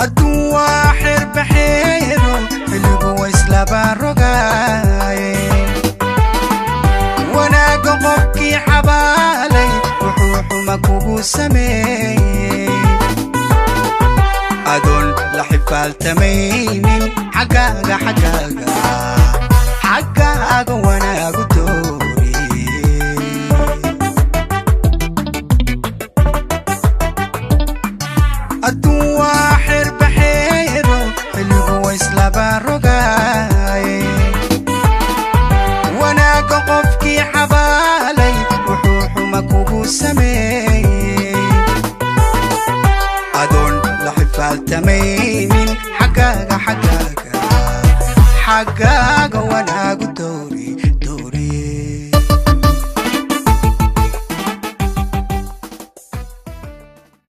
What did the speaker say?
Adduun waa xerbaxeero, xilligu waislaba rogaaye. Wanaagga qofkii xabaalay wuxuu xuma kugu sameeyey, adoon la xifaaltamaynin xaggaaga, xaggaaga, xaggaaga wanaagu doori. Adduun waa xerbaxeero, xilligu waislaba rogaaye. Wanaagga qofkii xabaalay wuxuu xuma kugu sameeyey, adoon la xifaaltamaynin.